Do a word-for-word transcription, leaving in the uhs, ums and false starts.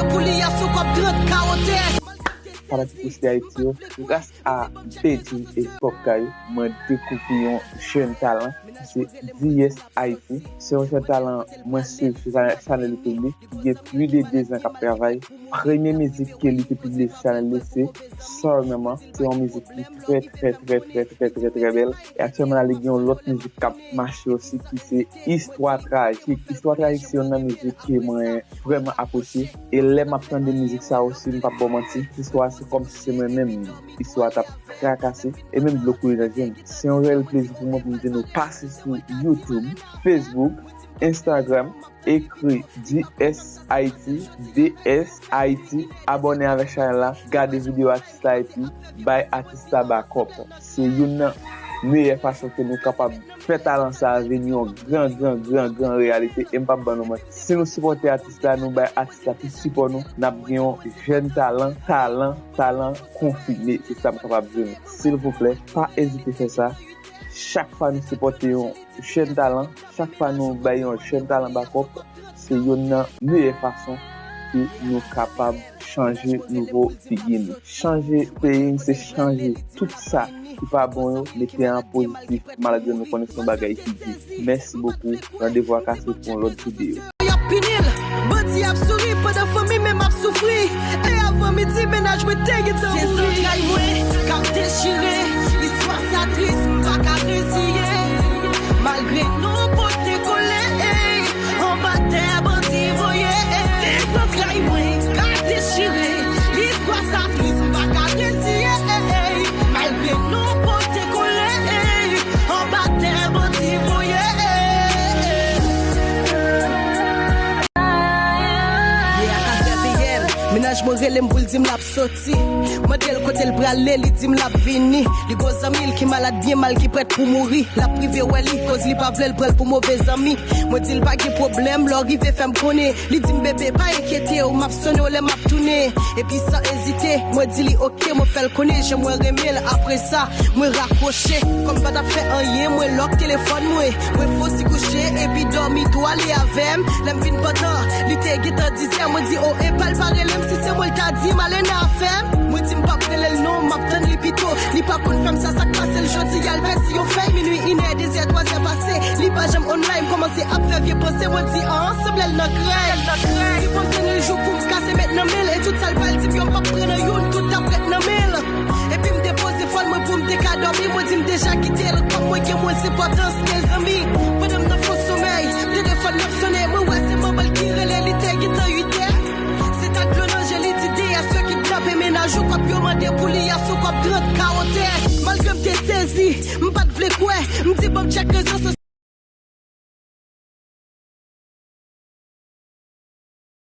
Pou li asou kòb trant ka wotè. Fanatik Wesly Haiti yo, gras a Bedjine e Popcaan, mwen dekouvri yon jèn talan ki se D S Haiti. Se yon jèn talan mwen swiv sou chanèl YouTube li, ki gen plis de dezan k ap travay. Premye mizik ke li te pibliye sou chanèl li se Sorry Mama. Se yon mizik ki trè, trè, trè, trè, trè, trè, trè bèl. E aktyèlman la, li gen yon lòt mizik k ap mache osi ki se Istwa Trajik. Istwa Trajik se youn nan mizik ke mwen vrèman apresye. E lè m ap tande mizik sa osi, m p ap ba w manti, istwa se kòmsi se mwen menm istwa t ap trakase e menm dlo koule nan je m. Se yon reyèl plezi pou mwen pou m di nou pase sou YouTube, Facebook, Instagram, ekri D S Haiti, D S Haiti, abòne avèk chanèl la, gade videyo atis la epi bay atis la bakòp. Se youn nan meyè fason ke nou kapab fè talan sa a vin yon gran, gran, gran, gran reyalite. E m p ap ban nou manti. Si nou sipòte atis la, nou bay atis la tout sipò nou, n ap gen yon jèn talan, talan, talan konfime. Se sa m kapab di nou. Silvouplè, pa ezite fè sa. Chak fwa nou sipòte yon jèn talan, chak fwa nou bay yon jèn talan bakòp, se youn nan meyè fason ke nou kapab chanje nouvo figi nou. Chanje peyi n, se chanje tout sa ki pa bon yo, mete an pozitif, malgre nou konnen se yon bagay ki di. Mèsi bokou, randevou a kase pou yon lòt videyo. Y ap pini l, bandi ap souri pandan fanmi menm ap soufri. E avan midi, mennaj mwen te gentan mouri. Se zantray mwen k ap dechire, istwa sa tris, m pa ka reziye. Malgre nou pote kole, anba tè bandi voye. Se zantray mwen k ap dechire, istwa sa tris, m pa ka reziye. Malgre nou pote kole, anba tè bandi voye. Ye a katè piyè, mennaj mwen rele m pou l di m l ap soti. Mande l kote l prale, li di m l ap vini. Li gon zanmi l ki malad byen mal, ki prèt pou mouri. L ap rive wè li, koz li pa vle l pran l pou move zanmi. Mwen di l pa gen pwoblèm, lè w rive fè m konnen. Li di m bebe, pa enkyete w, m ap sonnen w lè m ap tounen. Epi san ezite, mwen di li oke, mwen fè l konnen jan mwen renmen l. Apre sa, mwen rakwoche. Kòm pa t ap fè anyen, mwen lòk telefòn mwen. Mwen fè w ti kouche, epi dòmi tou ale avè m. Lè m vin pantan, li te gentan dizè, mwen di o, epa l pa rele m, si se mwen l ta di m ale nan afè m. Mwen di m p ap rele l non, m ap tann li pito. Li pa konn fè m sa, sa k pase l jodi a, l pèdi yon fèy, minui, inè, dezè, twazè pase. Li pa janm online, kòmanse ap fè vye panse, mwen di an, sanble l nan krèy. Di pou m tann yon jou pou m kase mèt nan men l, e tout sa l pral di m yo, m p ap pran nan youn, tout ap ret nan men l. Epi m depoze fòn mwen pou m te ka dòmi, mwen di m deja kite l, kòm mwen gen mwens enpòtans ke zanmi. Pandan m nan fo somèy, telefòn nan ap sonnen, mwen wè se manman l ki rele, li te gentan uit è. Se ta dlo nan je, li di D S yo kidnape mennaj ou, kòb yo mande pou li a sou kòb trant ka wotè. Malgre m te sezi, m pa t vle kwè, m di ban m tchèk rezo sosyo.